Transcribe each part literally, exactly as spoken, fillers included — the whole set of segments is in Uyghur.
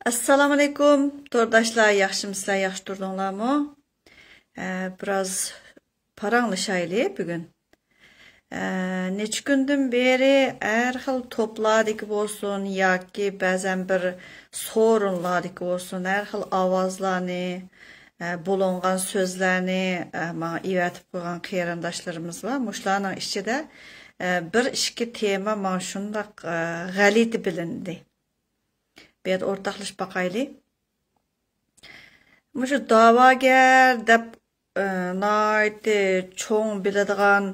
ئەسسالامۇئەلەيكۇم، تورداشلار، ياخشىمۇسىلەر، ياخشى تۇردۇڭلارمۇ؟ ئە، بىراز پاراڭلىشايلى بۈگۈن. ئە، نەچچە كۈندىن بېرى ھەر خىل توپلاردىكى بولسۇن ياكى بەزەن بىر سورۇنلاردىكى بولسۇن، ھەر خىل ئاۋازلارنى، ئە، بۇلۇڭغان سۆزلەرنى، ئە، ماڭا ئېۋەتىپ قويغان قېرىنداشلىرىمىز بار. مۇشۇلارنىڭ ئىچىدە، ئە، بىر ئىككى تېما ماڭا شۇنداق، ئە، غەلىتە بىلىندى. بۇ يەردە ئورتاقلىشىپ باقايلى. مۇشۇ داۋاگەر دەپ، ئە، ناھايىتى چوڭ بىلىدىغان،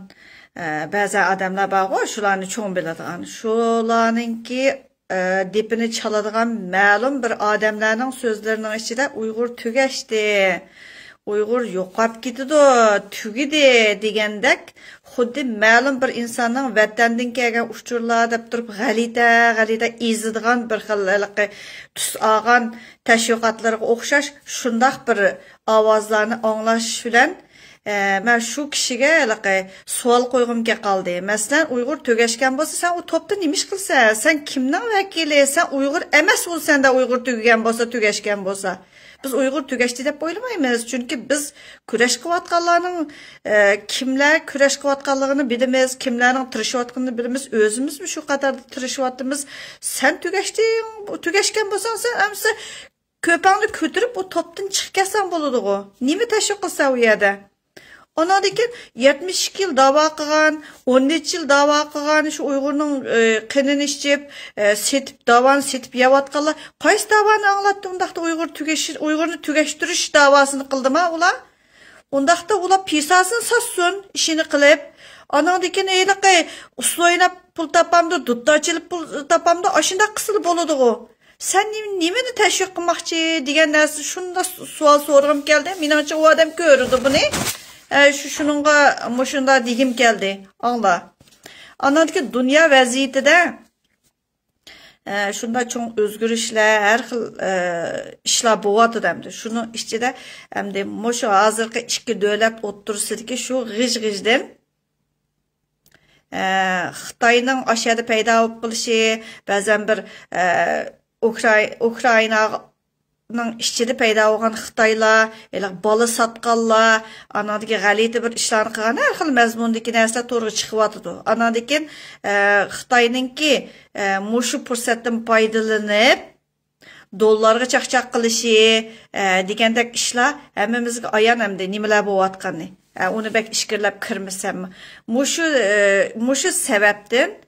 ئە، بەزى ئادەملەر بارغۇ، شۇلارنى چوڭ بىلىدىغان. شۇلارنىڭكى، ئە، دېپىنى چالىدىغان مەلۇم بىر ئادەملەرنىڭ سۆزلىرىنىڭ ئىچىدە ئۇيغۇر تۈگەشتى، ئۇيغۇر يوقاپ كېتىدۇ، تۈگىدى دېگەندەك، خۇددى مەلۇم بىر ئىنساننىڭ ۋەتەندىن كەلگەن ئۇچۇرلار دەپ تۇرۇپ، غەلىتە، غەلىتە ئېزىدىغان بىر خىل ھېلىقى تۈس ئالغان تەشۋىقاتلىرىغا ئوخشاش شۇنداق بىر ئاۋازلارنى ئاڭلاش بىلەن، ئە، مەن شۇ كىشىگە ھېلىقى سوئال قويغۇم كېلىپ قالدى. مەسىلەن، ئۇيغۇر تۈگەشكەن بولسا، سەن ئۇ توپتا نېمە ئىش قىلىسەن؟ سەن كىمنىڭ ۋەكىلى؟ سەن ئۇيغۇر ئەمەس بولسەڭ-دە، ئۇيغۇر تۈگىگەن بولسا، تۈگەشكەن بولسا. بىز ئۇيغۇر تۈگەشتى دەپ ئويلىمايمىز، چۈنكى بىز كۈرەش قىلىۋاتقانلارنىڭ، ئە، كىملەر كۈرەش قىلىۋاتقانلىقىنى بىلىمىز، كىملەرنىڭ تىرىشىۋاتقىنىنى بىلىمىز، ئۆزىمىزمۇ شۇ قاتاردا تىرىشىۋاتىمىز. سەن تۈگەشتىڭ، تۈگەشكەن بولساڭ، سەن ئەمىسە كۆپەڭنى كۆتۈرۈپ ئۇ توپتىن چىقىپ كەتسەڭ بولىدىغۇ. نېمە تەشۋىق قىلسا ئۇ يەردە؟ ئاناندىن كېيىن يەتمىش ئىككى يىل داۋا قىلغان، ئون نەچچە يىل داۋا قىلغان، شۇ ئۇيغۇرنىڭ، ئى، قېنىنى ئىچىپ، ئى، سېتىپ، داۋانى سېتىپ يەۋاتقانلار قايسى داۋانى ئاڭلاتتى؟ ئۇنداقتا ئۇيغۇر تۈگەش-، ئۇيغۇرنى تۈگەشتۈرۈش داۋاسىنى قىلدىما ئۇلار؟ ئۇنداقتا ئۇلار پىساسىنى ساتسۇن، ئىشىنى قىلىپ. ئاناندىن كېيىن ھېلىقى ئۇسسۇل ئويناپ پۇل تاپامدۇ، دۇتار چېلىپ پۇل تاپامدۇ، ئاشۇنداق قىلسىلا بولىدىغۇ. سەن نېمە، نېمىنى تەشۋىق قىلماقچى دېگەن نەرسە، شۇنداق سوئال سورىغۇم كەلدى. مېنىڭچە، ئۇ ئادەم كۆرىدۇ بۇنى. ئە، شۇ، شۇنىڭغا مۇشۇنداق دېگۈم كەلدى. ئاڭلا. ئاناندىكى دۇنيا ۋەزىيىتىدە، ئە، شۇنداق چوڭ ئۆزگىرىشلەر، ھەر خىل، ئە، ئىشلار بولۇۋاتىدۇ ئەمدى. شۇنىڭ ئىچىدە ئەمدى مۇشۇ ھازىرقى ئىككى دۆلەت ئوتتۇرىسىدىكى شۇ غىژ-غىژدىن، ئە، خىتاينىڭ ئاشۇ يەردە پەيدا بولۇپ قېلىشى، بەزەن بىر، ئە، ئۇكراي-، ئۇكرائىنانىڭ ئىچىدە پەيدا بولغان خىتايلار، ھېلىقى بالا ساتقانلار، ئاناندىكى غەلىتە بىر ئىشلارنى قىلغان ھەر خىل مەزمۇندىكى نەرسىلەر تورغا چىقىۋاتىدۇ. ئاناندىن كېيىن، ئە، خىتاينىڭكى، ئە، مۇشۇ پۇرسەتتىن پايدىلىنىپ، دوللارغا چاقچاق قىلىشى، ئە، دېگەندەك ئىشلار ھەممىمىزگە ئايان ئەمدى نېمىلەر بولۇۋاتقىنى. ئە، ئۇنى بەك ئىچكىرىلەپ كىرمىسەم. مۇشۇ، ئە، مۇشۇ سەۋەبتىن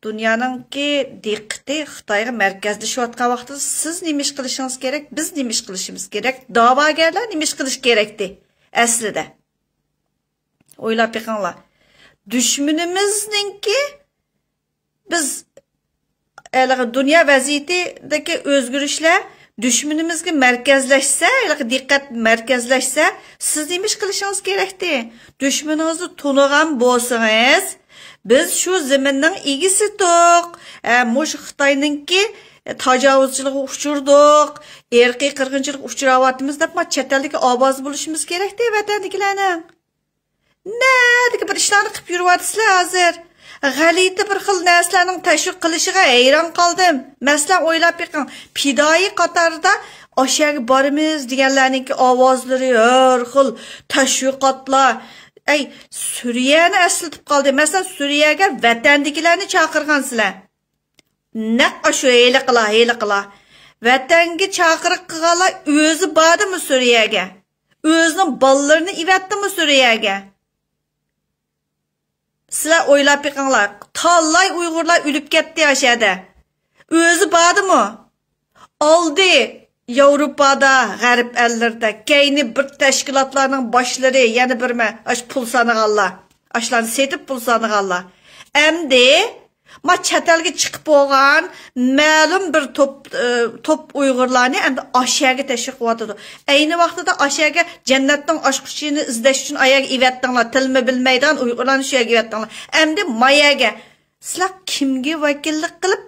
دۇنيانىڭكى دىققىتى خىتايغا مەركەزلىشىۋاتقان ۋاقتىدا سىز نېمە ئىش قىلىشىڭىز كېرەك، بىز نېمە ئىش قىلىشىمىز كېرەك، داۋاگەرلەر نېمە ئىش قىلىشى كېرەكتى ئەسلىدە؟ ئويلاپ بېقىڭلار. دۈشمىنىمىزنىڭكى بىز ھېلىقى دۇنيا ۋەزىيىتىدىكى ئۆزگىرىشلەر دۈشمىنىمىزگە مەركەزلەشسە، ھېلىقى دىققەت مەركەزلەشسە، سىز نېمە ئىش قىلىشىڭىز كېرەكتى؟ دۈشمىنىڭىزنى تونۇغان بولسىڭىز، بىز شۇ زېمىننىڭ ئىگىسى تۇق. ئە، مۇشۇ خىتاينىڭكى تاجاۋۇزچىلىقىغا ئۇچرىدۇق، ئىرقىي قىرغىنچىلىققا ئۇچراۋاتىمىز دەپ، ما چەت ئەلدىكى ئاۋازى بولۇشىمىز كېرەكتى، ۋەتەندىكىلەرنىڭ. نەدىكى بىر ئىشلارنى قىلىپ يۈرۈۋاتىسىلەر ھازىر. غەلىتە بىر خىل نەرسىلەرنىڭ تەشۋىق قىلىشىغا ھەيران قالدىم. مەسىلەن، ئويلاپ بېقىڭ، پىدائىي قاتارىدا ئاشۇ يەرگە بارىمىز دېگەنلەرنىڭكى ئاۋازلىرى، ھەر خىل تەشۋىقاتلار. ئەي، سۈرىيەنى ئەسلىتىپ قالدى. مەسىلەن، سۈرىيەگە ۋەتەندىكىلەرنى چاقىرغانسىلەر. نەق ئاشۇ ھېلىقىلار، ھېلىقىلار. ۋەتەنگە چاقىرىق قىلغانلار ئۆزى باردىمۇ سۈرىيەگە؟ ئۆزىنىڭ بالىلىرىنى ئېۋەتتىمۇ سۈرىيەگە؟ سىلەر ئويلاپ بېقىڭلار، تالاي ئۇيغۇرلار ئۆلۈپ كەتتى ئاشۇ يەردە. ئۆزى باردىمۇ؟ ئالدى ياۋروپادا، غەرب ئەللىرىدە، كەينى بىر تەشكىلاتلارنىڭ باشلىرى، يەنە بىرمە، ئاشۇ پۇل سانىغانلار، ئاشۇلارنى سېتىپ پۇل سانىغانلار. ئەمدى ما چەت ئەلگە چىقىپ بولغان مەلۇم بىر توپ، ئى، توپ ئۇيغۇرلارنى ئەمدى ئاشۇ يەرگە تەشۋىق قىلىۋاتىدۇ. ئەينى ۋاقتىدا ئاشۇ يەرگە جەننەتنىڭ ئاچقۇچىنى ئىزدەش ئۈچۈن ئايەرگە ئېۋەتتىڭلار، تىلمۇ بىلمەيدىغان ئۇيغۇرلارنى شۇ يەرگە ئېۋەتتىڭلار. ئەمدى ما يەرگە سىلەر كىمگە ۋەكىللىك قىلىپ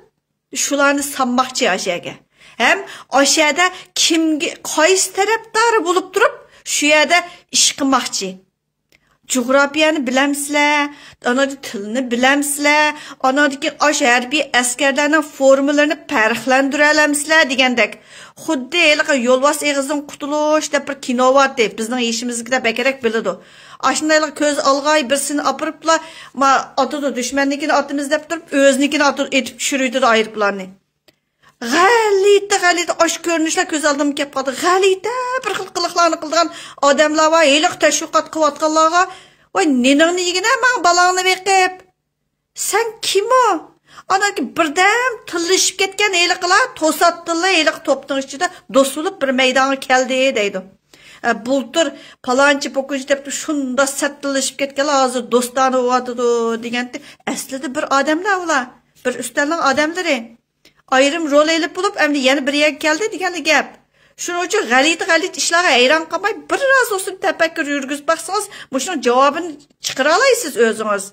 شۇلارنى سانماقچى ئاشۇ يەرگە؟ ھەم ئاشۇ يەردە كىمگە، قايسى تەرەپدار بولۇپ تۇرۇپ شۇ يەردە ئىش قىلماقچى؟ جۇغراپىيەنى بىلەمسىلەر؟ ئانادا تىلنى بىلەمسىلەر؟ ئانادىكى ئاش ھەربىي ئەسكەرلەرنىڭ فورمىلىرىنى پەرقلەندۈرەلەمسىلەر دېگەندەك. خۇددى ھېلىقى يولۋاس ئېغىزدىن قۇتۇلۇش دەپ بىر كىنو بارتى. بىزنىڭ يېشىمىزدىكىلەر بەكرەك بىلىدۇ. ئاشۇندايلا كۆز ئالغاي بىرسىنى ئاپىرىپلا، ما، ئاتىدۇ، دۈشمەننىڭكىنى ئاتىمىز دەپ تۇرۇپ، ئۆزىنىڭكىنى ئاتىدۇ، ئېتىپ چۈشۈرۈۋېتىدۇ ئايروپىلاننى. غەلىتە، غەلىتە ئاشۇ كۆرۈنۈشلەر كۆز ئالدىمغا كەپ قالدى. غەلىتە بىر خىل قىلىقلارنى قىلىدىغان ئادەملەر بار. ھېلىقى تەشۋىقات قىلىۋاتقانلارغا، ۋاي، نېنىڭنى يېگىنە ماڭا بالاڭنى بېقىپ؟ سەن كىم ئۇ؟ ئاناكى بىردەم تىللىشىپ كەتكەن ھېلىقىلار توساتتىنلا ھېلىقى توپنىڭ ئىچىدە دوست بولۇپ بىر مەيدانغا كەلدى دەيدۇ. ئە، بۇلتۇر پالانچى پوكۇنچى دەپ شۇنداق سەت تىللىشىپ كەتكەنلەر ھازىر دوستانە بولۇۋاتىدۇ دېگەنتى. ئەسلىدە بىر ئادەملەر ئۇلار. بىر ئۈستەلنىڭ ئادەملىرى. ئايرىم رول ئېلىپ بولۇپ، ئەمدى يەنە بىر يەرگە كەلدى دېگەنلا گەپ. شۇنىڭ ئۈچۈن غەلىتە-غەلىتە ئىشلارغا ھەيران قالماي، بىر ئاز بولسۇن تەپەككۇر يۈرگۈزۈپ باقسىڭىز، مۇشۇنىڭ جاۋابىنى چىقىرالايسىز ئۆزىڭىز.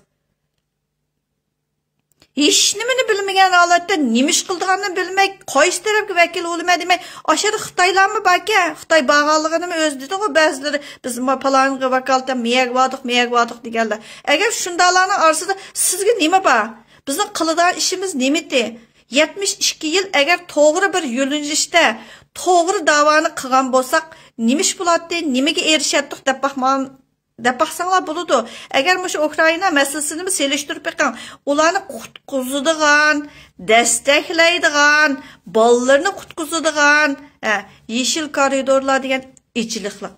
ھېچنېمىنى بىلمىگەن ھالەتتە نېمە ئىش قىلىدىغاننى بىلمەي، قايسى تەرەپكە ۋەكىل بولىمەن دېمەي، ئاشۇ يەردە خىتايلارمۇ باركەن. خىتاي بارغانلىقىنىمۇ ئۆزى دېدىغۇ بەزىلىرى، بىز ما پالانغا ۋاكالىتەن مېيەگە باردۇق، مېيەگە باردۇق دېگەنلەر. ئەگەر شۇنداقلارنىڭ ئارىسىدا سىزگە نېمە بار؟ بىزنىڭ قىلىدىغان ئىشىمىز نېمىتى؟ يەتمىش ئىككى يىل ئەگەر توغرا بىر يۆنىلىشتە توغرا داۋانى قىلغان بولساق، نېمە ئىش بولاتتى، نېمىگە ئېرىشەتتۇق دەپ باقمىغان، دەپ باقساڭلار بولىدۇ. ئەگەر مۇشۇ ئۇكرائىنا مەسىلىسىنىمۇ سېلىشتۇرۇپ بېقىڭ. ئۇلارنى قۇتقۇزىدىغان، دەستەكلەيدىغان، بالىلىرىنى قۇتقۇزىدىغان، ھە، يېشىل كارىدورلار دېگەن ئېچىلىقلىق.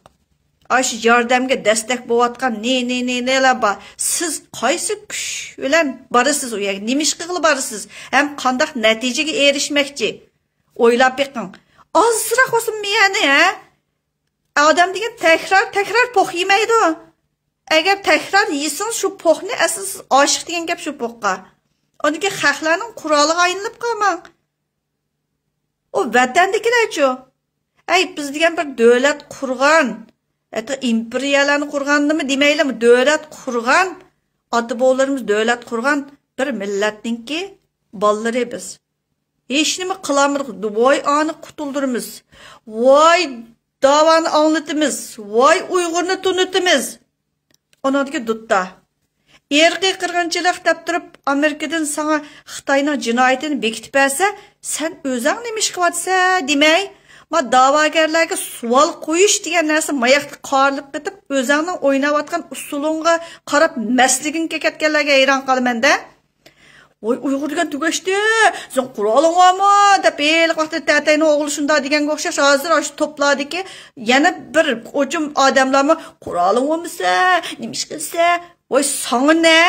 ئاشۇ ياردەمگە دەستەك بولۇۋاتقان نى، نى، نى، نېلەر بار. سىز قايسى كۈچ بىلەن بارىسىز ئۇ يەرگە؟ نېمە ئىش قىلغىلى بارىسىز؟ ھەم قانداق نەتىجىگە ئېرىشمەكچى؟ ئويلاپ بېقىڭ. ئازراق بولسۇن مىيەنى، ھە؟ ئادەم دېگەن تەكرار، تەكرار پوق يېمەيدۇ. ئەگەر تەكرار يېسىڭىز، شۇ پوقنى ئەسلى سىز ئاشىق دېگەن گەپ شۇ پوققا. ئۇنىڭكى خەقلەرنىڭ قورالىغا ئايلىنىپ قالماڭ. ئۇ ۋەتەندىكىلەرچۇ؟ ئەي، بىز دېگەن بىر دۆلەت قۇرغان، ھەتتا ئىمپېرىيەلەرنى قۇرغاننىمۇ دېمەيلى، دۆلەت قۇرغان، ئاتا-بوۋىلىرىمىز دۆلەت قۇرغان بىر مىللەتنىڭكى بالىلىرى بىز. ھېچنېمە قىلالمىدۇق. ۋاي ئانى قۇتۇلدۇرىمىز. ۋاي داۋانى ئاڭلىتىمىز. ۋاي ئۇيغۇرنى تونۇتىمىز. ئۇنىڭدىكى دۇتتا. ئىرقىي قىرغىنچىلىق دەپ تۇرۇپ، ئامېرىكىدىن ساڭا خىتاينىڭ جىنايىتىنى بېكىتىپ بەرسە، سەن ئۆزۈڭ نېمە ئىش قىلىۋاتىسەن دېمەي، ما داۋاگەرلەرگە سوئال قويۇش دېگەن نەرسە ماياقتا قارىلىپ كېتىپ، ئۆزۈڭنىڭ ئويناۋاتقان ئۇسسۇلۇڭغا قاراپ مەستلىكىڭ كېلىپ كەتكەنلەرگە ھەيران قالىمەن-دە. ۋاي، ئۇيغۇر دېگەن تۈگەشتى، سېنىڭ قورالىڭ بارمۇ؟ دەپ ھېلىقى ۋاقىتتا تەتەينىڭ ئوغلى شۇنداق دېگەنگە ئوخشاش، ھازىر ئاشۇ توپلاردىكى يەنە بىر ئوچۇم ئادەملەرمۇ، قورالىڭ بولمىسا، نېمە ئىش قىلسا؟ ۋاي، ساڭا نە؟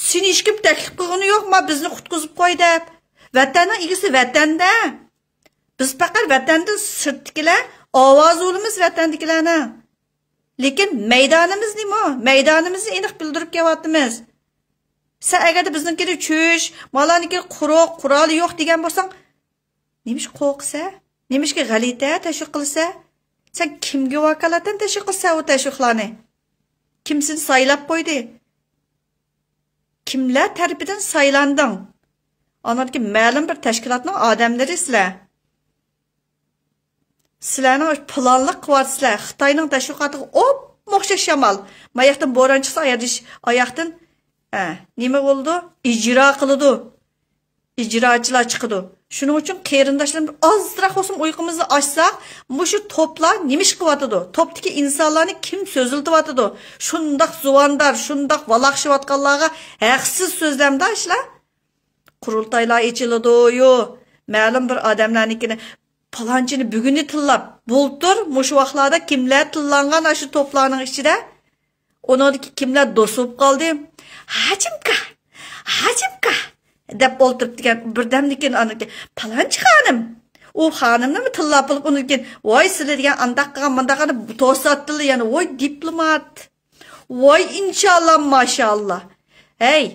سېنى ھېچكىم تەكلىپ قىلغىنى يوق، ما بىزنى قۇتقۇزۇپ قوي دەپ. ۋەتەننىڭ ئىگىسى ۋەتەندە. بىز پەقەت ۋەتەندىن سىرتتىكىلەر، ئاۋازى بولىمىز ۋەتەندىكىلەرنىڭ. لېكىن مەيدانىمىز نېمە؟ مەيدانىمىزنى ئېنىق بىلدۈرۈپ كېلىۋاتىمىز. سەن ئەگەردە بىزنىڭكىنى چۈش، مالارنىڭكى قۇرۇق، قورالى يوق دېگەن بولساڭ، نېمىشقا قورقىسەن؟ نېمىشقا غەلىتە تەشۋىق قىلىسەن؟ سەن كىمگە ۋاكالىتەن تەشۋىق قىلىسەن ئۇ تەشۋىقلارنى؟ كىم سېنى سايلاپ قويدى؟ كىملەر تەرىپىدىن سايلاندىڭ؟ ئانىڭدىكى مەلۇم بىر تەشكىلاتنىڭ ئادەملىرى سىلەر. سىلەرنىڭ پىلانلىق قىلىۋاتىسىلەر. خىتاينىڭ تەشۋىقاتىغا ئوپمۇ ئوخشاش شامال. ماياقتىن بوران چىقسا، ئاياغدىش-، ئاياقتىن، ئە، نېمە بولىدۇ؟ ئىجرا قىلىدۇ. ئىجراچىلار چىقىدۇ. شۇنىڭ ئۈچۈن قېرىنداشلىرىم، ئازراق بولسىمۇ ئۇيقۇمىزنى ئاچساق، مۇشۇ توپلار نېمە ئىش قىلىۋاتىدۇ؟ توپتىكى ئىنسانلارنى كىم سۆزلىتىۋاتىدۇ؟ شۇنداق زۇۋاندار، شۇنداق ۋالاقشىۋاتقانلارغا ھەقسىز سۆزلەمدە ئاشۇلار. قۇرۇلتايلار ئېچىلىدۇ، يو، مەلۇم بىر ئادەملەرنىڭكىنى، پالانچىنى بۈگۈنى تىللاپ، بۇلتۇر مۇشۇ ۋاقىتلاردا كىملەر تىللانغان ئاشۇ توپلارنىڭ ئىچىدە؟ ئۇنىڭدىكى كىملەر دوست بولۇپ قالدى؟ ھاجىمكا، ھاجىمكا دەپ ئولتۇرۇپتىكەن. بىردەمدىن كېيىن ئانىڭكى، پالانچى خانىم. ئۇ خانىمنىمۇ تىللاپ بولۇپ، ئۇنىڭدىن كېيىن، ۋاي سىلى دېگەن ئانداق قىلغان، مۇنداق قىلغان، توساتتىنلا يەنە، ۋاي دىپلومات، ۋاي ئىنشاللا، ماشاللا. ھەي،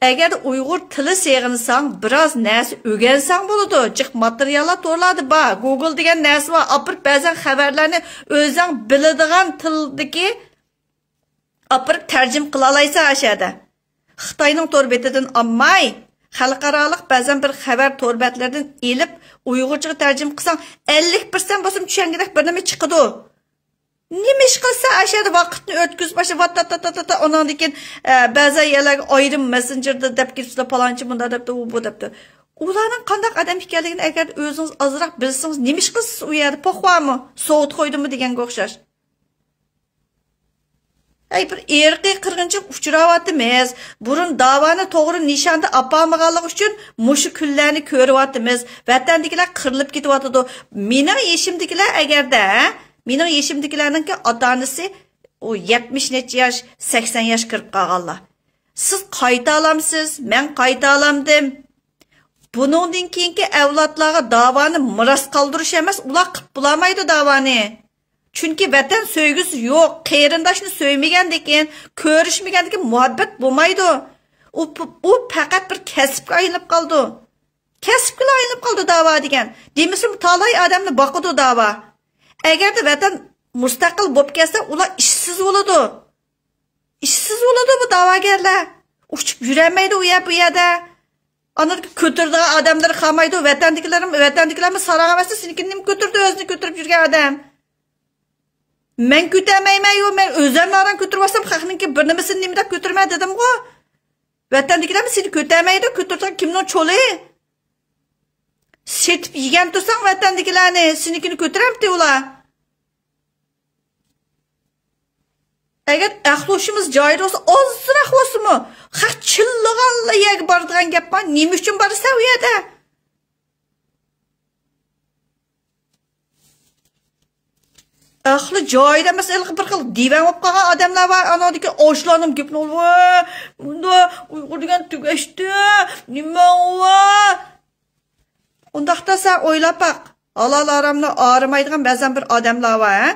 ئەگەر ئۇيغۇر تىلى سېغىنساڭ، بىراز نەرسە ئۆگەنسەڭ بولىدۇ. جىق ماتېرىياللار تورلاردا بار. گوگل دېگەن نەرسە بار. ئاپىرىپ بەزەن خەۋەرلەرنى ئۆزۈڭ بىلىدىغان تىلدىكى ئاپىرىپ تەرجىمە قىلالايسەن ئاشۇ يەردە. خىتاينىڭ تور بېتىدىن ئالماي، خەلقئارالىق بەزەن بىر خەۋەر تور بەتلىرىدىن ئېلىپ، ئۇيغۇرچىغا تەرجىمە قىلساڭ، ئەللىك پىرسەنت بولسىمۇ چۈشەنگۈدەك بىر نېمە چىقىدۇ. نېمە ئىش قىلسا، ئاشۇ يەردە ۋاقىتنى ئۆتكۈزۈپ، ئاشۇ ۋات، تات، تات، تات، تات، ئۇنىڭدىن كېيىن، ئە، بەزى يەرلەرگە ئايرىم مەسسېنجېردا دەپ كېتىپسىلەر، پالانچى مۇنداق دەپتۇ، ئۇ بۇ دەپتۇ. ئۇلارنىڭ قانداق ئادەم ئىكەنلىكىنى ئەگەر ئۆزىڭىز ئازراق بىلسىڭىز، نېمە ئىش قىلىسىز ئۇ يەردە؟ پوخ بارمۇ؟ سوۋۇت قويدىمۇ دېگەنگە ئوخشاش. ئەي، بىر ئىرقىي قىرغىنچىلىق ئۇچراۋاتىمىز. بۇرۇن داۋانى توغرا نىشاندا ئاپارمىغانلىقى ئۈچۈن مۇشۇ كۈنلەرنى كۆرۈۋاتىمىز. ۋەتەندىكىلەر قىرىلىپ كېتىۋاتىدۇ. مېنىڭ يېشىمدىكىلەر ئەگەردە، ھە؟ مېنىڭ يېشىمدىكىلەرنىڭكى ئاتا-ئانىسى ئۇ يەتمىش نەچچە ياش، سەكسەن ياش كىرىپ قالغانلار. سىز قايتالامسىز، مەن قايتالامدىم. بۇنىڭدىن كېيىنكى ئەۋلادلارغا داۋانى مىراس قالدۇرۇش ئەمەس، ئۇلار قىلىپ بولالمايدۇ داۋانى. چۈنكى ۋەتەن سۆيگۈسى يوق، قېرىنداشنى سۆيمىگەندىكىن، كۆرۈشمىگەندىكىن مۇھەببەت بولمايدۇ. ئۇ، ئۇ پەقەت بىر كەسىپكە ئايلىنىپ قالىدۇ. كەسىپكىلا ئايلىنىپ قالىدۇ داۋا دېگەن. دېمىسىمۇ تالاي ئادەمنى باقىدۇ داۋا. ئەگەردە ۋەتەن مۇستەقىل بولۇپ كەتسە، ئۇلار ئىشسىز بولىدۇ. ئىشسىز بولىدۇ بۇ داۋاگەرلەر. ئۇچۇپ يۈرەلمەيدۇ ئۇ يەر، بۇ يەردە. ئاندىن كۆتۈرىدىغان ئادەملىرى قالمايدۇ. ۋەتەندىكىلەرمۇ، ۋەتەندىكىلەرمۇ ساراڭ ئەمەستە، سېنىڭكىنى نېمە كۆتۈردى، ئۆزىنى كۆتۈرۈپ يۈرگەن ئادەم؟ مەن كۆتەرمەيمەن، يو، مەن ئۆزۈمنى ئاران كۆتۈرۈۋالسام، خەقنىڭكى بىر نېمىسىنى نېمە دەپ كۆتۈرىمەن دېدىمغۇ. ۋەتەندىكىلەرمۇ سېنى كۆتەرمەيدۇ، كۆتۈرىدىغان كىمنىڭ چولى؟ سېتىپ يېگەن تۇرساڭ ۋەتەندىكىلەرنى، سېنىڭكىنى كۆتۈرەمتى ئۇلار؟ ئەگەر ئەقلى ھوشىمىز جايىدا بولسا، ئازراق بولسىمۇ، خەق چىللىغانلا يەرگە بارىدىغان گەپ بار. نېمە ئۈچۈن بارىسەن ئۇ يەردە؟ ئەقلى جايىدا ئەمەس، ھېلىقى بىر خىل دىۋەڭ بولۇپ قالغان ئادەملەر بار. ئاناندىكى ئاشۇلارنىڭ گېپىنى، ۋا، بۇندا ئۇيغۇر دېگەن تۈگەشتى، نېمە ۋا؟ ئۇنداقتا سەن ئويلاپ باق. ھالال ھارامنى ئايرىمايدىغان بەزەن بىر ئادەملەر بار، ھە؟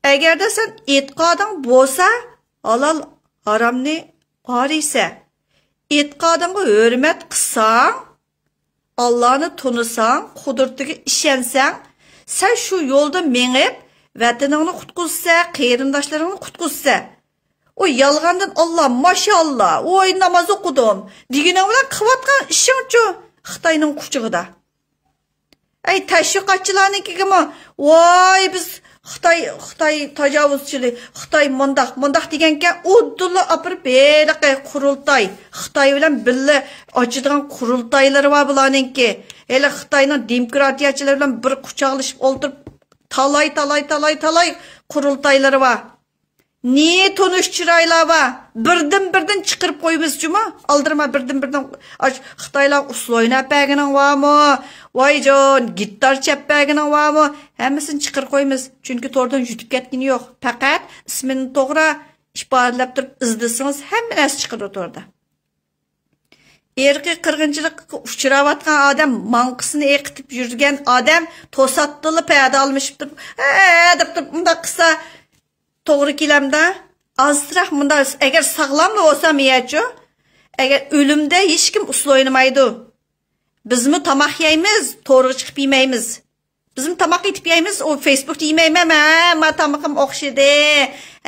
ئەگەردە سەن ئېتىقادىڭ بولسا، ھالال ھارامنى ئايرىيسەن. ئېتىقادىڭغا ھۆرمەت قىلساڭ، ئاللانى تونۇساڭ، قۇدرىتىگە ئىشەنسەڭ، سەن شۇ يولدا مېڭىپ، ۋەتىنىڭنى قۇتقۇزىسەن، قېرىنداشلىرىڭنى قۇتقۇزىسەن. ئۇ يالغاندىن ئاللا، ماشائاللا، ۋوي، ناماز ئوقۇدۇم دېگىنىڭ بىلەن قىلىۋاتقان ئىشىڭچۇ خىتاينىڭ قۇچىقىدا. ئەي، تەشۋىقاتچىلارنىڭكىگىمۇ، ۋاي، بىز خىتاي، خىتاي تاجاۋۇزچىلىرى، خىتاي مۇنداق، مۇنداق دېگەنكەن، ئۇدۇللا ئاپىرىپ ھېلىقى قۇرۇلتاي، خىتاي بىلەن بىللە ئاچىدىغان قۇرۇلتايلىرى بار بۇلارنىڭكى. ھېلى خىتاينىڭ دېموكراتىيەچىلىرى بىلەن بىر قۇچاقلىشىپ ئولتۇرۇپ، تالاي، تالاي، تالاي، تالاي قۇرۇلتايلىرى بار. نى تونۇش چىرايلار بار. بىردىن-بىردىن چىقىرىپ قويىمىز جۇمۇ. ئالدىرىما بىردىن-بىردىن. ئاش، خىتايلار ئۇسسۇل ئويناپ بەرگىنىڭ بارمۇ؟ ۋايجان، گىتار چەپ بەرگىنىڭ بارمۇ؟ ھەممىسىنى چىقىرىپ قويىمىز. چۈنكى توردىن يۈتۈپ كەتكىنى يوق. پەقەت ئىسمىنى توغرا ئىپادىلەپ تۇرۇپ ئىزدىسىڭىز، ھەممە نەرسە چىقىدۇ توردا. ئىرقىي قىرغىنچىلىققا ئۇچراۋاتقان ئادەم ماڭقىسىنى ئېقىتىپ يۈرگەن ئادەم توساتتىنلا پەدە ئالمىشىپ تۇرۇپ، ھە دەپ تۇرۇپ، مۇنداق قىلسا توغرا كېلەمدۇ؟ ئازراق مۇنداق، ئەگەر ساغلاملا بولسام يەچۇ، ئەگەر ئۆلۈمدە ھېچكىم ئۇسسۇل ئوينىمايدۇ. بىزمۇ تاماق يەيمىز، تورغا چىقىپ يېمەيمىز. بىزمۇ تاماق ئېتىپ يەيمىز، ئۇ فېيسبۇكتا يېمەيمەن، مەن، ما تامىقىم ئوخشىدى.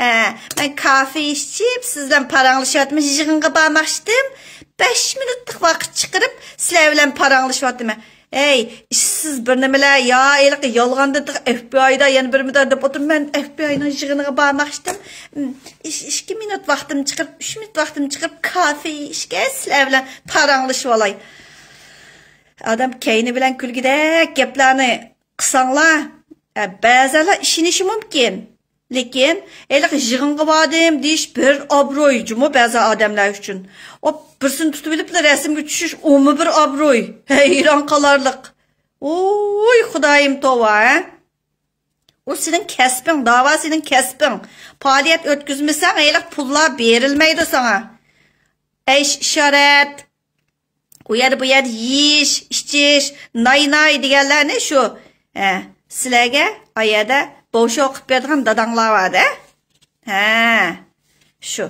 ھە، مەن كافې ئىچىپ، سىز بىلەن پاراڭلىشىۋاتىمەن، يىغىنغا بارماقچىدىم. بەش مىنۇتلۇق ۋاقىت چىقىرىپ، سىلەر بىلەن پاراڭلىشىۋاتىمەن. ھەي، ئىشسىز بىر نېمىلەر، يا، ھېلىقى يالغاندىن تېخى ئەف بى ئايدا يەنە بىر مۇددەت دەپ ئولتۇرۇپ، مەن ئەف بى ئاينىڭ يىغىنىغا بارماقچىدىم. ئىش، ئىككى مىنۇت ۋاقتىمنى چىقىرىپ، ئۈچ مىنۇت ۋاقتىمنى چىقىرىپ، كافې ئىچكەچ سىلەر بىلەن پاراڭلىشىۋالاي. ئادەم كەينى بىلەن كۈلگۈدەك گەپلەرنى قىلساڭلار، ئە، بەزەنلەر ئىشىنىشى مۇمكىن. لېكىن، ھېلىقى يىغىنغا باردىم دېيىش بىر ئابروي جۇمۇ بەزى ئادەملەر ئۈچۈن. ئوپ، بىرسىنى تۇتۇۋېلىپلا رەسىمگە چۈشۈش ئۇمۇ بىر ئابروي. ھەيران قالارلىق. ۋوي، خۇدايىم توۋا، ھە؟ ئۇ سېنىڭ كەسپىڭ، داۋا سېنىڭ كەسپىڭ. پائالىيەت ئۆتكۈزمىسەڭ، ھېلىقى پۇللار بېرىلمەيدۇ ساڭا. ئەيش ئىشارەت. ئۇ يەردە، بۇ يەردە يېيىش، ئىچىش، ناي-ناي دېگەنلەرنى شۇ، ھە، سىلەرگە ئا يەردە بوشو قىلىپ بېرىدىغان داداڭلار بار-دە. ھە، شۇ.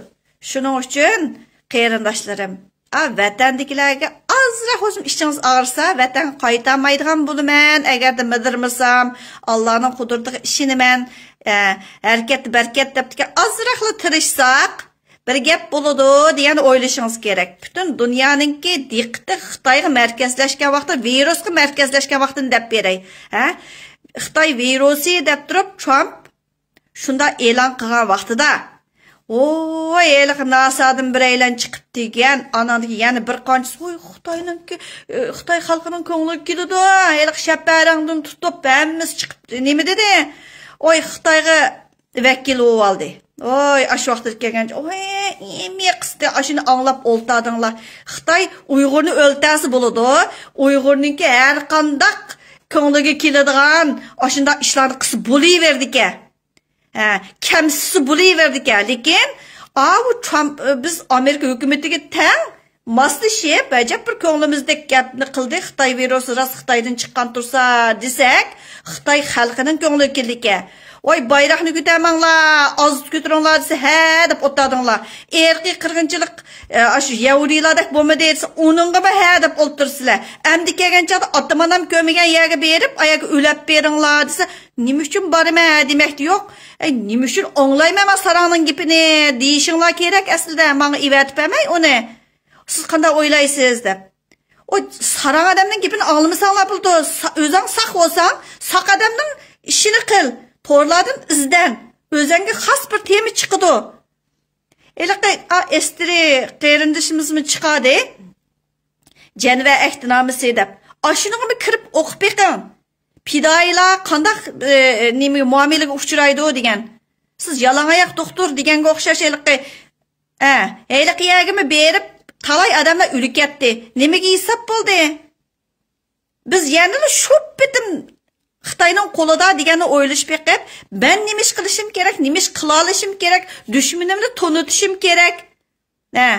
شۇنىڭ ئۈچۈن، قېرىنداشلىرىم، ئا، ۋەتەندىكىلەرگە ئازراق بولسىمۇ ئىچىڭىز ئاغرىسا، ۋەتەنگە قايتالمايدىغان بولىمەن، ئەگەردە مىدىرمىسام، ئاللانىڭ قۇدرىتىگە ئىشىنىمەن، ئە، ھەرىكەتتە بەرىكەت دەپتىكەن، ئازراقلا تىرىشساق، بىر گەپ بولىدۇ دېگەننى ئويلىشىڭىز كېرەك. پۈتۈن دۇنيانىڭكى دىققىتى خىتايغا مەركەزلەشكەن ۋاقتى، ۋىرۇسقا مەركەزلەشكەن ۋاقتىنى دەپ بېرەي. ھە؟ خىتاي ۋىرۇسى دەپ تۇرۇپ، ترامپ شۇنداق ئېلان قىلغان ۋاقتىدا، ۋوي، ھېلىقى ناسادىن بىرەيلەن چىقىپ دېگەن، ئاناندىن يەنە بىر قانچىسى، ۋوي، خىتاينىڭكى، ئى، خىتاي خەلقىنىڭ كۆڭلىگە كېلىدۇ، ھېلىقى شەپەرەڭدىن تۇتۇپ ھەممىسى چىقىپ نېمە دېدى؟ ۋوي، خىتايغا ۋەكىل بولۇۋالدى. ۋوي، ئاشۇ ۋاقىتتا كەلگەنچە، ۋوي، ئېمى قىستى، ئاشۇنى ئاڭلاپ ئولتۇردۇڭلار. خىتاي ئۇيغۇرنى ئۆلتەرسە بولىدۇ، ئۇيغۇرنىڭكى ھەر قانداق كۆڭلىگە كېلىدىغان ئاشۇنداق ئىشلارنى قىلسا بولۇۋېرىدىكەن. ھە، كەمسىتسە بولۇۋېرىدىكەن. لېكىن، ئاۋۇ ترامپ، بىز ئامېرىكا ھۆكۈمىتىگە تەڭ ماسلىشىپ، ئەجەب بىر كۆڭلىمىزدەك گەپنى قىلدى. خىتاي ۋىرۇسى راست خىتايدىن چىققان تۇرسا دېسەك، خىتاي خەلقىنىڭ كۆڭلىگە كېلىدىكەن. ۋاي، بايراقنى كۆتەرمەڭلار، ئاز كۆتۈرۈڭلار دېسە، ھە دەپ ئولتۇردۇڭلار. ئىرقىي قىرغىنچىلىق، ئە، ئاشۇ يەھۇدىيلاردەك بولمىدى دېسە، ئۇنىڭغىمۇ ھە دەپ ئولتۇرىسىلەر. ئەمدى كەلگەن چاغدا ئاتىمانام كۆرمىگەن يەرگە بېرىپ، ئاياكى ئۆلەپ بېرىڭلار دېسە، نېمە ئۈچۈن بارىمەن دېمەكتە يوق. ئەي، نېمە ئۈچۈن ئاڭلايمەن مەن ساراڭنىڭ گېپىنى دېيىشىڭلار كېرەك ئەسلىدە، ماڭا ئېۋەتىپ بەرمەي ئۇنى. سىز قانداق ئويلايسىز دەپ. ئۇ ساراڭ ئادەمنىڭ گېپىنى ئاڭلىمىساڭلار بولىدۇ. سا-، ئۆزۈڭ ساق بولساڭ، ساق ئادەمنىڭ ئىشىنى قىل. تورلاردىن ئىزدەن. ئۆزۈڭگە خاس بىر تېما چىقىدۇ. ھېلىقى، ئا، ئېسترى قېرىندىشىمىزمۇ چىقاردى. جەنۋە ئەھدىنامىسى دەپ. ئاشۇنىڭغىمۇ كىرىپ ئوقۇپ بېقىڭ. پىدائىيلار قانداق، ئى، نېمە، مۇئامىلىگە ئۇچرايدۇ دېگەن. سىز يالاڭ ئاياق دوختۇر دېگەنگە ئوخشاش ھېلىقى، ئە، ھېلىقى يەرگىمۇ بېرىپ، تالاي ئادەملەر ئۆلۈپ كەتتى. نېمىگە ھېساب بولدى؟ بىز يەنىلا شۇ پېتىم خىتاينىڭ قولىدا دېگەننى ئويلىشىپ بېقىپ، مەن نېمە ئىش قىلىشىم كېرەك، نېمە ئىش قىلالىشىم كېرەك، دۈشمىنىمنى تونۇتۇشۇم كېرەك. ھە.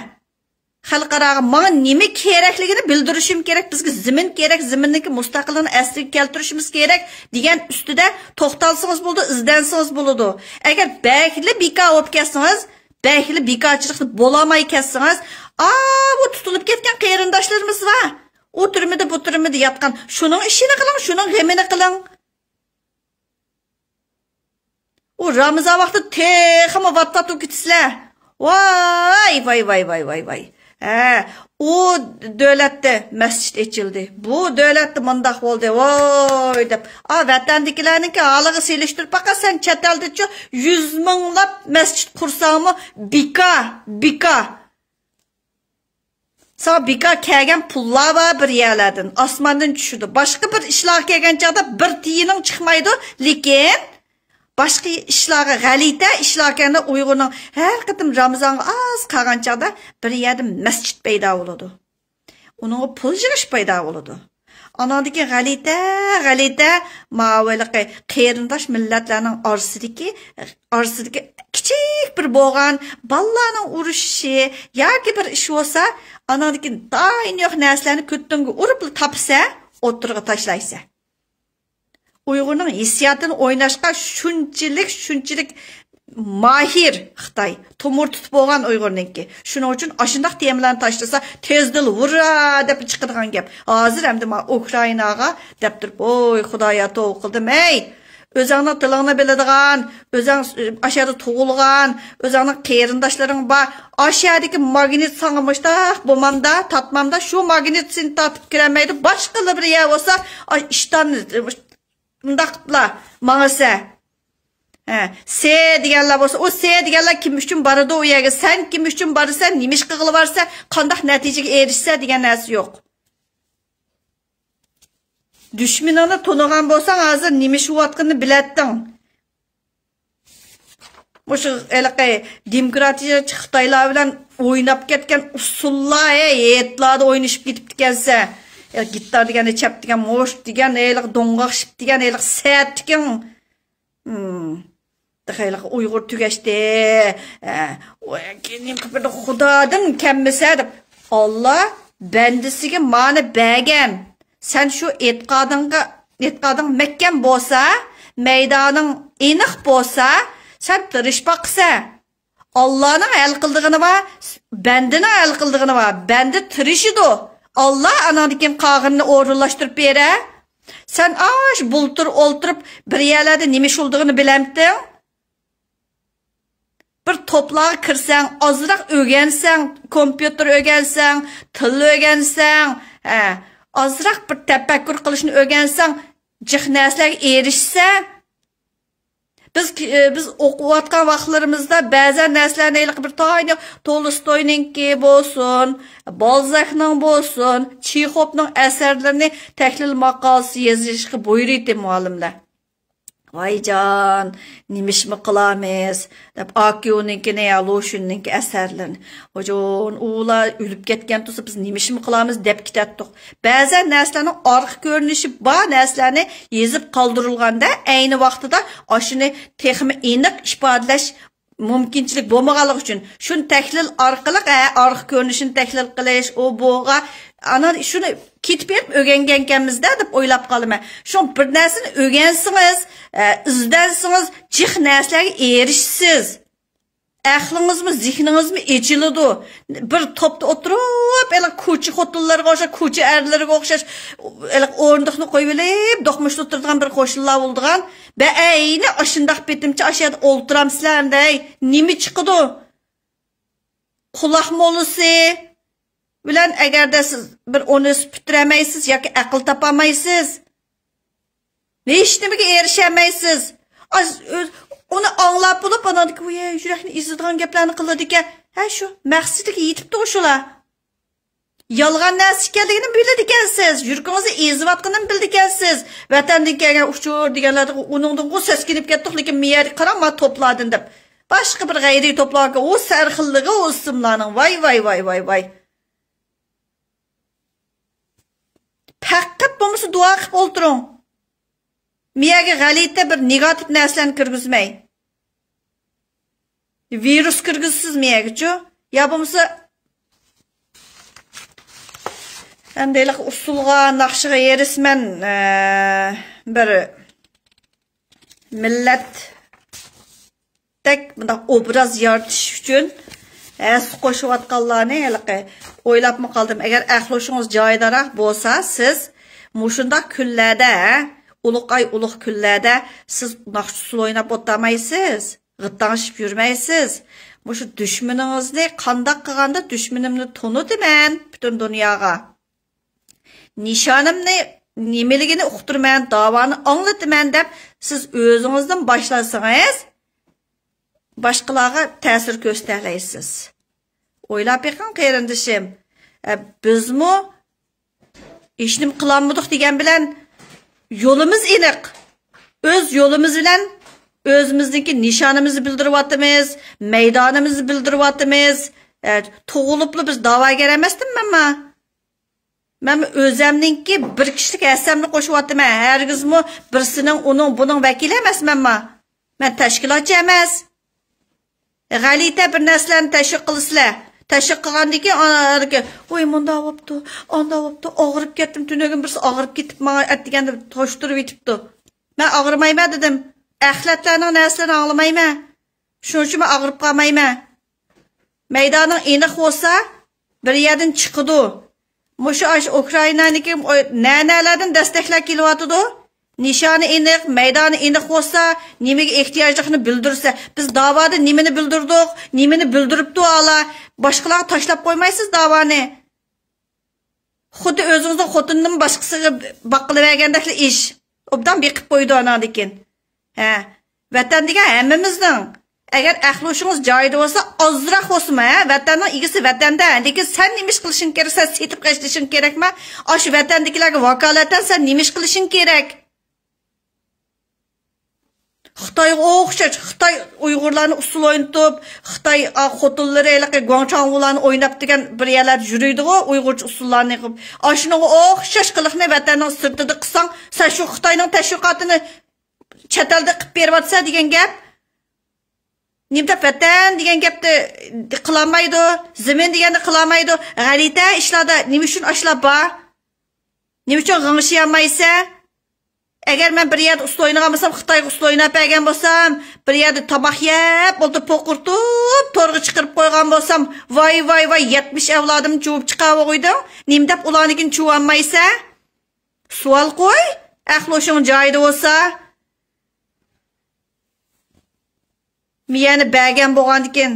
خەلقئاراغا ماڭا نېمە كېرەكلىكىنى بىلدۈرۈشۈم كېرەك، بىزگە زېمىن كېرەك، زېمىننىڭكى مۇستەقىللىقىنى ئەسلىگە كەلتۈرۈشىمىز كېرەك دېگەن ئۈستىدە توختالسىڭىز بولىدۇ، ئىزدەنسىڭىز بولىدۇ. ئەگەر بەكلا بىكار بولۇپ كەتسىڭىز، بەكلا بىكارچىلىقتا بولالماي كەتسىڭىز، ئاۋۇ تۇتۇلۇپ كەتكەن قېرىنداشلىرىمىز بار. ئۇ تۈرمىدە، بۇ تۈرمىدە ياتقان. شۇنىڭ ئىشىنى قىلىڭ، شۇنىڭ غېمىنى قىلىڭ. ئۇ رامىزان ۋاقتى تېخىمۇ ۋات-ۋات بولۇپ كېتىسىلەر. ۋاي، ۋاي، ۋاي، ۋاي، ۋاي، ۋاي. ھە، ئۇ دۆلەتتە مەسچىت ئېچىلدى. بۇ دۆلەتتە مۇنداق بولدى. ۋاي دەپ. ئا، ۋەتەندىكىلەرنىڭكى ھالىغا سېلىشتۇرۇپ باققان سەن چەت ئەلدىچۇ يۈز مىڭلاپ مەسچىت قۇرساڭمۇ بىكار، بىكار. ساڭا بىكار كەلگەن پۇللار بار بىر يەرلەردىن، ئاسماندىن چۈشىدۇ. باشقا بىر ئىشلارغا كەلگەن چاغدا بىر تىيىنىڭ چىقمايدۇ، لېكىن باشقا ئىشلارغا، غەلىتە ئىشلارغا كەلگەندە ئۇيغۇرنىڭ ھەر قېتىم رامىزانغا ئاز قالغان چاغدا بىر يەردە مەسچىت پەيدا بولىدۇ. ئۇنىڭغا پۇل يىغىش پەيدا بولىدۇ. ئاناندىكى غەلىتە، غەلىتە، ماۋۇ ھېلىقى قېرىنداش مىللەتلەرنىڭ ئارىسىدىكى، ئارىسىدىكى كىچىك بىر بولغان بالىلارنىڭ ئۇرۇشۇشى ياكى بىر ئىش بولسا، ئاناندىكى دايىنى يوق نەرسىلەرنى كۆتۈڭگە ئۇرۇپلا تاپسا، ئوتتۇرىغا تاشلايسەن. ئۇيغۇرنىڭ ھېسسىياتىنى ئويناشقا شۇنچىلىك، شۇنچىلىك ماھىر خىتاي. تومۇر تۇتۇپ بولغان ئۇيغۇرنىڭكى. شۇنىڭ ئۈچۈن ئاشۇنداق تېمىلارنى تاشلىسا، تېزدىلا ھۇررا دەپ چىقىدىغان گەپ. ھازىر ئەمدى ما ئۇكرائىناغا دەپ تۇرۇپ، ۋوي خۇدايا، توۋا قىلدىم، ھەي! ئۆزۈڭنىڭ تىلىڭنى بىلىدىغان، ئۆزۈڭ ئاشۇ يەردە تۇغۇلغان، ئۆزۈڭنىڭ قېرىنداشلىرىڭ بار. ئاشۇ يەردىكى ماگنىت ساڭا مۇشتاق بومامدا، تارتمامدا، شۇ ماگنىت سېنى تارتىپ كىرەلمەيدۇ. باشقىلا بىر يەر بولسا، ئاي، ئىشتان مۇنداق قىپلا ماڭىسە. ھە، سې دېگەنلەر بولسا، ئۇ سې دېگەنلەر كىم ئۈچۈن بارىدۇ ئۇ يەرگە؟ سەن كىم ئۈچۈن بارىسەن؟ نېمە ئىش قىلغىلى بارىسەن؟ قانداق نەتىجىگە ئېرىشىسەن دېگەن نەرسە يوق. دۈشمىنىڭنى تونۇغان بولساڭ، ھازىر نېمە ئىش بولۇۋاتقىنىنى بىلەتتىڭ. مۇشۇ ھېلىقى دېموكراتىيەچى خىتايلار بىلەن ئويناپ كەتكەن ئۇسسۇللار، ھەي، ھېيتلاردا ئوينىشىپ كېتىپتىكەنسەن. ھېلىقى گىتار دېگەننى چەپ دېگەن، موشت دېگەن، ھېلىقى دوڭغاق شىپ دېگەن، ھېلىقى سەتتىكىڭ. ھىم. تېخى ھېلىقى ئۇيغۇر تۈگەشتى. ھە، ئۇ كېيىن خۇدادىن كەلمىسە دەپ. ئاللا بەندىسىگە مانى بەرگەن. سەن شۇ ئېتىقادىڭغا، ئېتىقادىڭ مەھكەم بولسا، مەيدانىڭ ئېنىق بولسا، سەن تىرىشىپ باقىسەن. ئاللانىڭ ھەل قىلىدىغىنى بار، بەندىنىڭ ھەل قىلىدىغىنى بار. بەندە تىرىشىدۇ. ئاللا ئاناندىن كېيىن قالغىنىنى ئورۇنلاشتۇرۇپ بېرە. سەن ئاش بۇلتۇر ئولتۇرۇپ بىر يەرلەردە نېمە ئىش بولىدىغىنى بىلەمتىڭ؟ بىر توپلارغا كىرسەڭ، ئازراق ئۆگەنسەڭ، كومپيۇتېر ئۆگەنسەڭ، تىل ئۆگەنسەڭ، ھە، ئازراق بىر تەپەككۇر قىلىشنى ئۆگەنسەڭ، جىق نەرسىلەرگە ئېرىشسەڭ، بىز، بىز ئوقۇۋاتقان ۋاقىتلىرىمىزدا بەزەن نەرسىلەرنى ھېلىقى بىر تايىنى تولستوينىڭكى بولسۇن، بالزاكنىڭ بولسۇن، چېخوفنىڭ ئەسەرلىرىنى تەھلىل ماقالىسى يېزىشقا بۇيرۇيتتى مۇئەللىملەر. ۋايجان، نېمىشمۇ قىلامىز؟ دەپ، ئاكيۇنىڭكىنى يا لۇشۈننىڭكى ئەسەرلىرىنى. ھوجون، ئۇلار ئۆلۈپ كەتكەن تۇرسا، بىز نېمىشمۇ قىلامىز دەپ كېتەتتۇق. بەزەن نەرسىلەرنىڭ ئارقا كۆرۈنۈشى بار نەرسىلەرنى يېزىپ قالدۇرۇلغاندا، ئەينى ۋاقتىدا ئاشۇنى تېخىمۇ ئېنىق ئىپادىلەش مۇمكىنچىلىك بولمىغانلىقى ئۈچۈن، شۇنى تەھلىل ئارقىلىق، ھە، ئارقا كۆرۈنۈشىنى تەھلىل قىلىش، ئۇ بۇغا، ئانا شۇنى كېتىپ بېرىپ ئۆگەنگەنكەنمىزدە دەپ ئويلاپ قالىمەن. شۇڭا بىر نەرسىنى ئۆگەنسىڭىز، ئە، ئىزدەنسىڭىز، جىق نەرسىلەرگە ئېرىشىسىز. ئەقلىڭىزمۇ، زېھنىڭىزمۇ ئېچىلىدۇ. بىر توپتا ئولتۇرۇپ، ھېلىقى كوچا خوتۇنلىرىغا ئوخشاش، كوچا ئەرلىرىگە ئوخشاش، ھېلىقى ئورۇندۇقنى قويۇۋېلىپ، دوقمۇشتا ئولتۇرىدىغان بىر خوشنىلار بولىدىغان. بەئەينى ئاشۇنداق پېتىمچە ئاشۇ يەردە ئولتۇرامسىلەر ئەمدى، ھەي، نېمە چىقىدۇ؟ قۇلاق موللىسى بىلەن ئەگەردە سىز بىر ئۇنىۋېرسىتېت پۈتتۈرەلمەيسىز ياكى ئەقىل تاپالمايسىز، ھېچنېمىگە ئېرىشەلمەيسىز. ئاز-، ئۆز-، ئۇنى ئاڭلاپ بولۇپ، ئاناندىكى، ۋۇي، يۈرەكنى ئېزىدىغان گەپلەرنى قىلىدىكەن. ھە، شۇ مەقسىتىگە يېتىپتۇ شۇلار. يالغان نەرسە ئىكەنلىكىنى بىلىدىكەنسىز، يۈرىكىڭىزنى ئېزىۋاتقىنىنى بىلىدىكەنسىز. ۋەتەندىن كەلگەن ئۇچۇر دېگەنلەردە ئۇنىڭدىنغۇ سەسكىنىپ كەتتۇق، لېكىن مېيەدە قاراڭ، ما توپلاردىن دەپ. باشقا بىر غەيرىي توپلارغا ئۇ سەرخىللىقى ئۇ ئىسىملارنىڭ. ۋاي، ۋاي، ۋاي، ۋاي، ۋاي. پەقەت بولمىسا دۇئا قىلىپ ئولتۇرۇڭ. مېيەگە غەلىتە بىر نېگاتىپ نەرسىلەرنى كىرگۈزمەي. ۋىرۇس كىرگۈزىسىز مېيەگىچۇ؟ يا بولمىسا، ئەمدى ھېلىقى ئۇسسۇلغا، ناخشىغا ھېرىسمەن، ئە، بىر مىللەتتەك مۇنداق ئوبراز يارىتىش ئۈچۈن ھەسسە قوشۇۋاتقانلارنى ھېلىقى ئويلاپمۇ قالدىم. ئەگەر ئەقلى ھوشىڭىز جايىداراق بولسا، سىز مۇشۇنداق كۈنلەردە، ئۇلۇغ ئاي، ئۇلۇغ كۈنلەردە سىز ناخشا ئۇسسۇل ئويناپ ئولتۇرمايسىز. غىتاڭشىپ يۈرمەيسىز. مۇشۇ دۈشمىنىڭىزنى قانداق قىلغاندا دۈشمىنىمنى تونۇتىمەن پۈتۈن دۇنياغا. نىشانىمنى نېمىلىكىنى ئۇقتۇرىمەن، داۋانى ئاڭلىتىمەن دەپ سىز ئۆزىڭىزدىن باشلاسىڭىز، باشقىلارغا تەسىر كۆرسىتەلەيسىز. ئويلاپ بېقىڭ، قېرىندىشىم. ئە، بىزمۇ ھېچنېمە قىلالمىدۇق دېگەن بىلەن يولىمىز ئېنىق. ئۆز يولىمىز بىلەن ئۆزىمىزنىڭكى نىشانىمىزنى بىلدۈرۈۋاتىمىز، مەيدانىمىزنى بىلدۈرۈۋاتىمىز. ئە، تۇغۇلۇپلا بىز داۋاگەر ئەمەستىم مەنما. مەن ئۆزەمنىڭكى بىر كىشىلىك ھەسسەمنى قوشۇۋاتىمەن. ھەرگىزمۇ بىرسىنىڭ، ئۇنىڭ، بۇنىڭ ۋەكىلى ئەمەسمەنما. مەن تەشكىلاتچى ئەمەس. غەلىتە بىر نەرسىلەرنى تەشۋىق قىلىسىلەر. تەشۋىق قىلغاندىن كېيىن، ئانا، ۋوي، مۇنداق بوپتۇ، ئانداق بوپتۇ، ئاغرىپ كەتتىم، تۈنۈگۈن بىرسى ئاغرىپ كېتىپ ماڭا ئەتىگەندە توشتۇرۇپ يېتىپتۇ. مەن ئاغرىمايمەن دېدىم. ئەخلەتلەرنىڭ نەرسىلىرىنى ئاڭلىمايمەن. شۇنىڭ ئۈچۈن مەن ئاغرىپ قالمايمەن. مەيدانىڭ ئېنىق بولسا، بىر يەردىن چىقىدۇ. مۇشۇ ئاشۇ ئۇكرائىنانىڭكى نەنەلەردىن دەستەكلەر كېلىۋاتىدۇ. نىشانى ئېنىق، مەيدانى ئېنىق بولسا، نېمىگە ئېھتىياجلىقىنى بىلدۈرسە، بىز داۋادا نېمىنى بىلدۈردۇق، نېمىنى بىلدۈرۈپتۇ ئالا، باشقىلارغا تاشلاپ قويمايسىز داۋانى. خۇددى ئۆزىڭىزنىڭ خوتۇنىنىمۇ باشقىسىغا باققىلى بەرگەندەكلا ئىش. ئوبدان بېقىپ قويىدۇ ئاناندىن كېيىن. ھە، ۋەتەن دېگەن ھەممىمىزنىڭ. ئەگەر ئەقلى ھوشىڭىز جايىدا بولسا، ئازراق بولسىمۇ، ھە، ۋەتەننىڭ ئىگىسى ۋەتەندە. لېكىن سەن نېمە ئىش قىلىشىڭ كېرەك؟ سەن سېتىپ خەجلىشىڭ كېرەكما؟ ئاشۇ ۋەتەندىكىلەرگە ۋاكالىتەن سەن نېمە ئىش قىلىشىڭ كېرەك؟ خىتايغا ئوخشاش، خىتاي ئۇيغۇرلارنى ئۇسسۇل ئوينىتىپ، خىتاي، ئا، خوتۇنلىرى ھېلىقى گۇاڭچاڭۋۇلارنى ئويناپ دېگەن بىر يەرلەردە يۈرىدىغۇ، ئۇيغۇرچە ئۇسسۇللارنى قىلىپ. ئاشۇنىڭغا ئوخشاش قىلىقنى ۋەتەننىڭ سىرتىدا قىلساڭ، سەن شۇ خىتاينىڭ تەشۋىقاتىنى چەت ئەلدە قىلىپ بېرىۋاتىسەن دېگەن گەپ. نېمە دەپ ۋەتەن دېگەن گەپنى قىلالمايدۇ، زېمىن دېگەننى قىلالمايدۇ. غەلىتە ئىشلاردا نېمە ئۈچۈن ئاشۇلار بار؟ نېمە ئۈچۈن غىڭشىيالمايسەن؟ ئەگەر مەن بىر يەردە ئۇسسۇل ئوينىغان بولسام، خىتايغا ئۇسسۇل ئويناپ بەرگەن بولسام، بىر يەردە تاماق يەپ، ئولتۇرۇپ پوقۇرتۇپ، تورغا چىقىرىپ قويغان بولسام، ۋاي، ۋاي، ۋاي، يەتمىش ئەۋلادىمنى چۇۋۇپ چىقارغۇيدۇڭ. نېمە دەپ ئۇلارنىڭكىنى چۇۋالمايسەن؟ سوئال قوي، ئەقلى ھوشۇڭ جايىدا بولسا. مېيەنى بەرگەن بولغاندىكىن،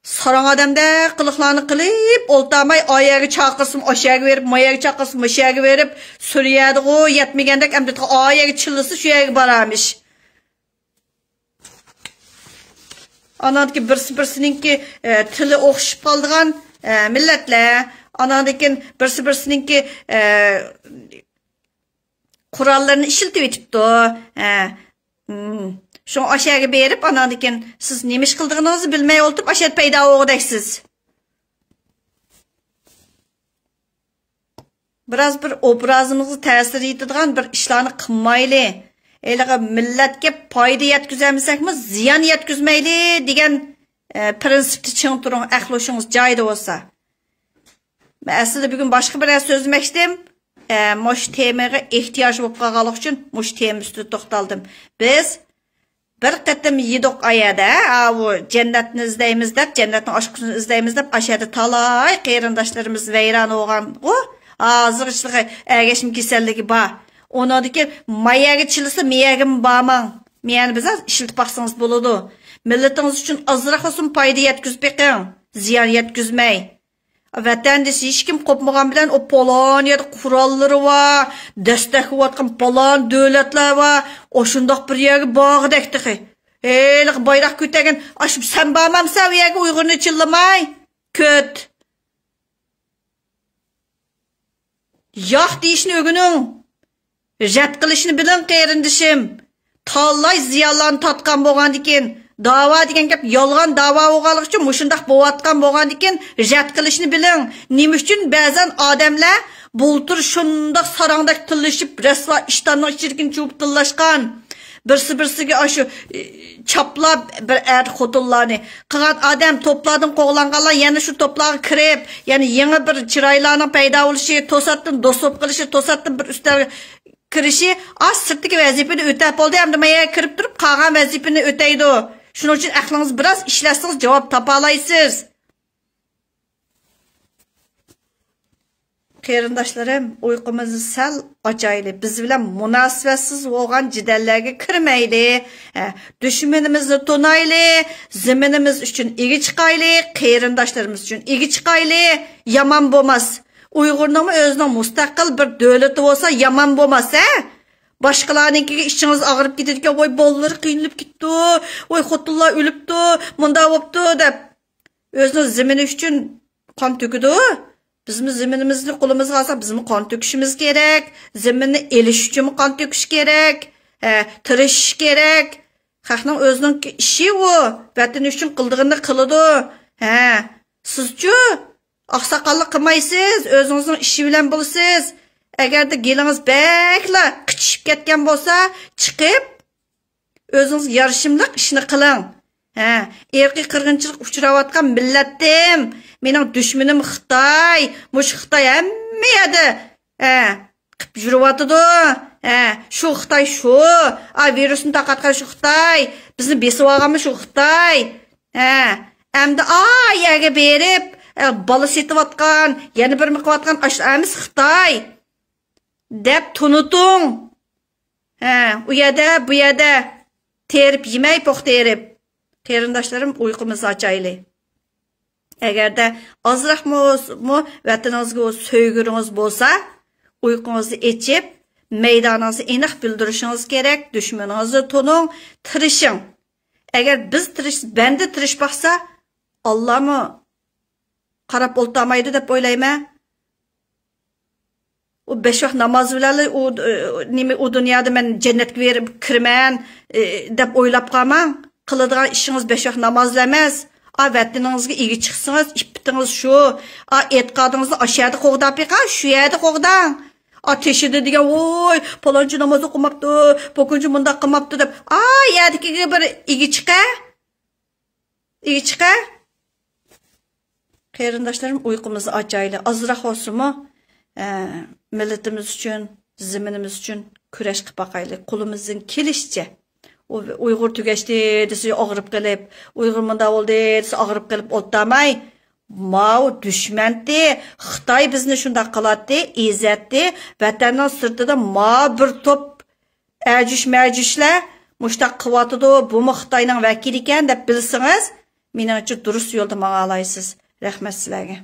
ساراڭ ئادەمدەك قىلىقلارنى قىلىپ ئولتۇرماي، ئا يەرگە چاقىرسىمۇ ئاشۇ يەرگە بېرىپ، ما يەرگە چاقىرسىمۇ مۇشۇ يەرگە بېرىپ، سۈرىيەدىغۇ يەتمىگەندەك ئەمدى ئا يەرگە چىللىسا شۇ يەرگە بارارمىش. ئاناندىكىن بىرسى بىرسىنىڭكى، ئە، تىلى ئوخشىشىپ قالىدىغان، ئە، مىللەتلەر. ئاناندىكىن بىرسى بىرسىنىڭكى، ئە، قوراللىرىنى ئىشلىتىۋېتىپتۇ. ھە. ھىم. شۇڭا ئاشۇ يەرگە بېرىپ، ئاناندىكىن سىز نېمە ئىش قىلىدىغىنىڭىزنى بىلمەي ئولتۇرۇپ، ئاشۇ يەردە پەيدا بولغۇدەكسىز. بىراز بىر ئوبرازىمىزغا تەسىر يېتىدىغان بىر ئىشلارنى قىلمايلى. ھېلىقى مىللەتكە پايدا يەتكۈزەلمىسەكمۇ، زىيان يەتكۈزمەيلى دېگەن، ئە، پىرىنسىپتا چىڭ تۇرۇڭ، ئەقلى ھوشىڭىز جايىدا بولسا. مەن ئەسلىدە بۈگۈن باشقا بىر نەرسە سۆزلىمەكچىدىم. ئە، مۇشۇ تېمىغا ئېھتىياج بولۇپ قالغانلىقى ئۈچۈن مۇشۇ تېما ئۈستىدە توختالدىم. بىز بىر قېتىم يېدۇق ئايەدە، ئاۋۇ جەننەتنى ئىزدەيمىز دەپ، جەننەتنىڭ ئاچقۇچىنى ئىزدەيمىز دەپ، ئاشەدە تالاي قېرىنداشلىرىمىز ۋەيران بولغانغۇ. ھازىرغىچىلىقى ئەگەشمە كېسەللىكى بار. ئۇنىڭدىكى مايەگە چىلىسا، مىيەگىمۇ بارماڭ. مىيەنى بىز ئىشلىتىپ باقسىڭىز بولىدۇ. مىللىتىڭىز ئۈچۈن ئازراق بولسىمۇ پايدا يەتكۈزۈپ بېقىڭ. زىيان يەتكۈزمەي. ۋەتەندىسى ھېچكىم قوپمىغان بىلەن، ئۇ پالان يەردە قوراللىرى بار، دەستەك قىلىۋاتقان پالان دۆلەتلەر بار، ئاشۇنداق بىر يەرگە بارغۇدەك تېخى. ھېلىقى بايراق كۆتەرگەن، ئاشۇ سەن بارمامسەن ئۇ يەرگە ئۇيغۇرنى چىللىماي؟ كۆت. ياق دېيىشنى ئۆگىنىڭ. رەت قىلىشنى بىلىڭ، قېرىندىشىم. تالاي زىيانلارنى تارتقان بولغاندىكىن، داۋا دېگەن گەپ يالغان داۋا بولغانلىقى ئۈچۈن مۇشۇنداق بولۇۋاتقان بولغاندىكىن، رەت قىلىشنى بىلىڭ. نېمە ئۈچۈن بەزەن ئادەملەر بۇلتۇر شۇنداق ساراڭدەك تىللىشىپ، رەسۋا ئىشتاننىڭ ئىچىدىكىنى چۇۋۇپ تىللاشقان، بىرسى بىرسىگە ئاشۇ، ئى، چاپلاپ بىر ئەر خوتۇنلارنى قىلغان ئادەم، توپلاردىن قوغلانغانلار يەنە شۇ توپلارغا كىرىپ، يەنە يېڭى بىر چىرايلارنىڭ پەيدا بولۇشى، توساتتىن دوست بولۇپ قېلىشى، توساتتىن بىر ئۈستەلگە كىرىشى، ئاز سىرتتىكى ۋەزىپىنى ئۆتەپ بولدى، ئەمدى مايا كىرىپ تۇرۇپ قالغان ۋەزىپىنى ئۆتەيدۇ. شۇنىڭ ئۈچۈن ئەقلىڭىز بىراز ئىشلەتسىڭىز جاۋاب تاپالايسىز. قېرىنداشلىرىم، ئۇيقۇمىزنى سەل ئاچايلى. بىز بىلەن مۇناسىۋەتسىز بولغان جېدەللەرگە كىرمەيلى. ھە، دۈشمىنىمىزنى تونايلى، زېمىنىمىز ئۈچۈن ئىگە چىقايلى، قېرىنداشلىرىمىز ئۈچۈن ئىگە چىقايلى. يامان بولماس. ئۇيغۇرنىڭمۇ ئۆزىنىڭ مۇستەقىل بىر دۆلىتى بولسا يامان بولماس، ھە؟ باشقىلارنىڭكىگە ئىچىڭىز ئاغرىپ كېتىدىكەن، ۋاي بالىلىرى قىينىلىپ كېتىپتۇ، ۋاي خوتۇنلار ئۆلۈپتۇ، مۇنداق بوپتۇ دەپ. ئۆزىنىڭ زېمىنى ئۈچۈن قان تۆكىدۇ. بىزمۇ زېمىنىمىزنى قولىمىزغا ئالساق، بىزمۇ قان تۆكۈشىمىز كېرەك. زېمىننى ئېلىش ئۈچۈنمۇ قان تۆكۈش كېرەك. ھە، تىرىشىش كېرەك. خەقنىڭ ئۆزىنىڭ ئىشى ئۇ. ۋەتىنى ئۈچۈن قىلىدىغىنىنى قىلىدۇ. ھە، سىزچۇ؟ ئاقساقاللىق قىلمايسىز، ئۆزىڭىزنىڭ ئىشى بىلەن بولىسىز. ئەگەردە گېلىڭىز بەكلا قىچىشىپ كەتكەن بولسا، چىقىپ، ئۆزىڭىزگە يارىشىملىق ئىشنى قىلىڭ. ھە، ئىرقىي قىرغىنچىلىققا ئۇچراۋاتقان مىللەتتىم. مېنىڭ دۈشمىنىم خىتاي. مۇشۇ خىتاي ھەممە يەردە، ھە، قىپ يۈرۈۋاتىدۇ. ھە، شۇ خىتاي شۇ. ئا، ۋىرۇسنى تارقاتقان شۇ خىتاي. بىزنى بېسىۋالغانمۇ شۇ خىتاي. ھە، ئەمدى ئا يەرگە بېرىپ، ئە، بالا سېتىۋاتقان، يەنە بىر نېمە قىلىۋاتقان ئاشۇ ئەمىس خىتاي دەپ تونۇتۇڭ. ھە، ئۇ يەردە، بۇ يەردە تېرىپ يېمەي، پوخ تېرىپ. قېرىنداشلىرىم، ئۇيقۇمىزنى ئاچايلى. ئەگەردە ئازراقمۇ، مۇ ۋەتىنىڭىزگە سۆيگۈرىڭىز بولسا، ئۇيقۇڭىزنى ئېچىپ، مەيدانىڭىزنى ئېنىق بىلدۈرۈشىڭىز كېرەك، دۈشمىنىڭىزنى تونۇڭ، تىرىشىڭ. ئەگەر بىز تىرىش، بەندە تىرىشىپ باقسا، ئاللامۇ قاراپ ئولتۇرمايدۇ دەپ ئويلايمەن. ئۇ بەش ۋاق ناماز بىلەنلا ئۇ، ئۇ، نېمە، ئۇ دۇنيادا مەن جەننەتكە بېرىپ كىرىمەن، ئى، دەپ ئويلاپ قالماڭ. قىلىدىغان ئىشىڭىز بەش ۋاق ناماز ئەمەس. ئا، ۋەتىنىڭىزگە ئىگە چىقسىڭىز، ئىپپىتىڭىز شۇ. ئا، ئېتىقادىڭىزنى ئاشۇ يەردە قوغداپ بېقىڭ، شۇ يەردە قوغداڭ. ئا، تېشىدا دېگەن، ۋوي، پالانچى ناماز ئوقۇماپتۇ، پوكۇنچى مۇنداق قىلماپتۇ دەپ، ئا يەردىكىگە بىر ئىگە چىقە. ئىگە چىقە. قېرىنداشلىرىم، ئۇيقۇمىزنى ئاچايلى. ئازراق بولسىمۇ، ئە، مىللىتىمىز ئۈچۈن، زېمىنىمىز ئۈچۈن كۈرەش قىلىپ باقايلى. قولىمىزدىن كېلىشىچە. ئۇ، ئۇيغۇر تۈگەشتى دېسە ئاغرىپ قېلىپ، ئۇيغۇر مۇنداق بولدى دېسە ئاغرىپ قېلىپ ئولتۇرماي، ماۋۇ دۈشمەنتى، خىتاي بىزنى شۇنداق قىلاتتى، ئېزەتتى، ۋەتەننىڭ سىرتىدا ما بىر توپ ئەجۈش مەجۈشلەر مۇشتاق قىلىۋاتىدۇ، بۇمۇ خىتاينىڭ ۋەكىلى ئىكەن دەپ بىلسىڭىز، مېنىڭچە دۇرۇس يولدا ماڭالايسىز. رەھمەت سىلەرگە.